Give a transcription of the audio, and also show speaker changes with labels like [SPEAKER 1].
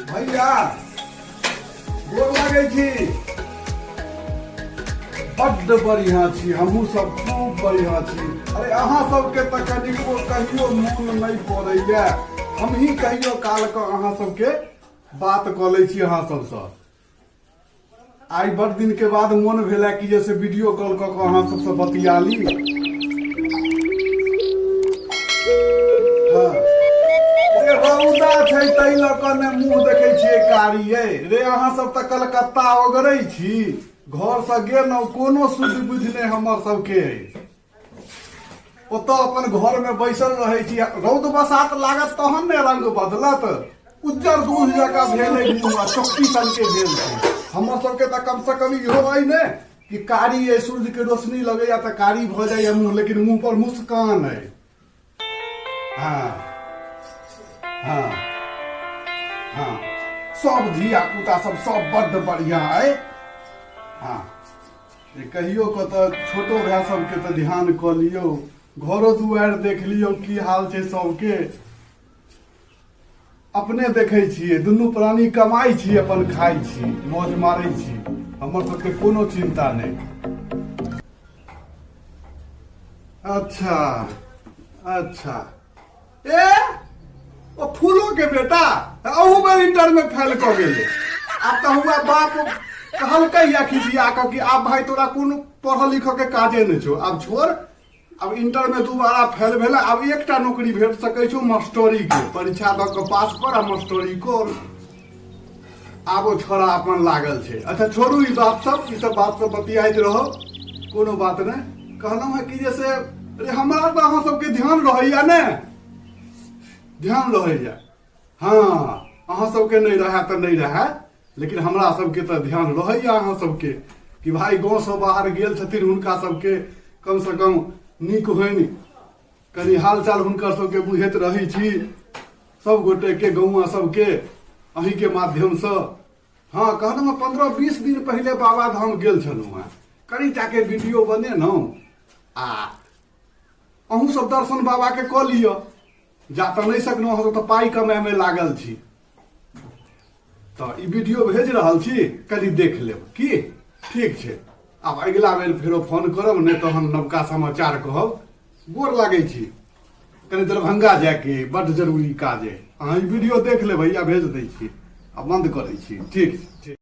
[SPEAKER 1] भैया गोर लागै छी। बड्ड बढ़िआँ छी, हमहूँ सब खूब बढ़िआँ छी। अरे अहाँ सबके तऽ कनिको कहियो मोन नहि पड़ैया, हमही कहियो काल कऽ अहाँ सबके बात कऽ लै छी अहाँ सबसँ। आइ बड़ दिन के बाद मोन भेला कि जैसे वीडियो कॉल कऽ कऽ अहाँ सबसँ बतिया ली। हाँ। रे रौदा छै ताहि लऽ कऽ ने मुँह देखै छियै कारी यै। रे अहाँ सब तऽ कलकत्ता ओगरै छी, घरसँ गेलहुँ कोनो सुधि बुधि नहि हमर सबके। ओतऽ अपन घरमे बैसल रहै छी, रौद बसात लागत तहन ने रंग बदलत। उज्जर दूध जकाँ भेल अइ मुँह आ चौकी सनके भेल छै। हमर सबके तऽ कमसँ कम इहो अइ ने कि कारी अइ, सूर्यके रोशनी लगैया तऽ कारी भऽ जाइया मुँह, लेकिन मुँह पर मुस्कान अइ। हँ हँ हँ, सब धिया पुता सब सब बड्ड बढ़िआँ अइ। हँ, जे कहियो कऽ तऽ छोटो भाय सबके तऽ ध्यान कऽ लियौ, घरो दुआरि देख लियौ की हाल छै सबके। अपने देखै छियै, दुनू प्राणी कमाइ छी, अपन खाइ छी, मौज मारै छी, हमर सबके कोनो चिन्ता नहि। अच्छा अच्छा, ए ओ फूलो के बेटा अहू बेर इंटर में फेल कऽ गेलै। आब तऽ हुआ बाप कहलकै या खिसिया कऽ कि आब भाई तोरा कोनो पढ़ऽ लिखऽ के काजे नहि छौ, आब छोड़। आब इंटर में दोबारा फेल भेलै, आब एकटा नौकरी भेट सकै छौ मास्टरी के, परीक्षा दऽ कऽ पास कर आ मास्टरी कर। आब ओ छोड़ा अपन लागल छै। अच्छा छोड़ू ई बात सब, ई सब बात सब बतियाइत रहो, कोनो बात नहि। कहलहुँ हँ कि जे से अरे हमरा तऽ अहाँ सबके ध्यान रहैया ने, ध्यान रहैया। हँ, अहाँ सबके नहि रहए तऽ नहि रहए, लेकिन हमरा सबके तऽ ध्यान रहैया अहाँ सबके कि भाई गाँवसँ बाहर गेल छथिन, हुनका सबके कमसँ कम नीक होइन, कनि हालचाल हुनकर सबके बुझैत रहै छी सब गोटेके, गौआँ सबके अहीँके माध्यमसँ। हँ, कहलहुँ हँ 15-20 दिन पहिले बाबा धाम गेल छलहुँ हँ, कनि टाके वीडियो बनेलहुँ आ अहूँ सब दर्शन बाबाके कऽ लिअ। जा तऽ नहि सकलहुँ, अहाँ सब तऽ पाइ कमाइमे लागल छी, तऽ ई वीडियो भेज रहल छी, कनि देख लेब की। ठीक छै, आब अगिला बेर फेरो फोन करब, नहि तऽ हम नवका समाचार कहब। गोर लागै छी, कनि दरभंगा जायके बड्ड जरूरी काज अइ। अहाँ ई वीडियो देख लेब भैया, भेज दै छी, आ बंद करै छी। ठीक ठीक।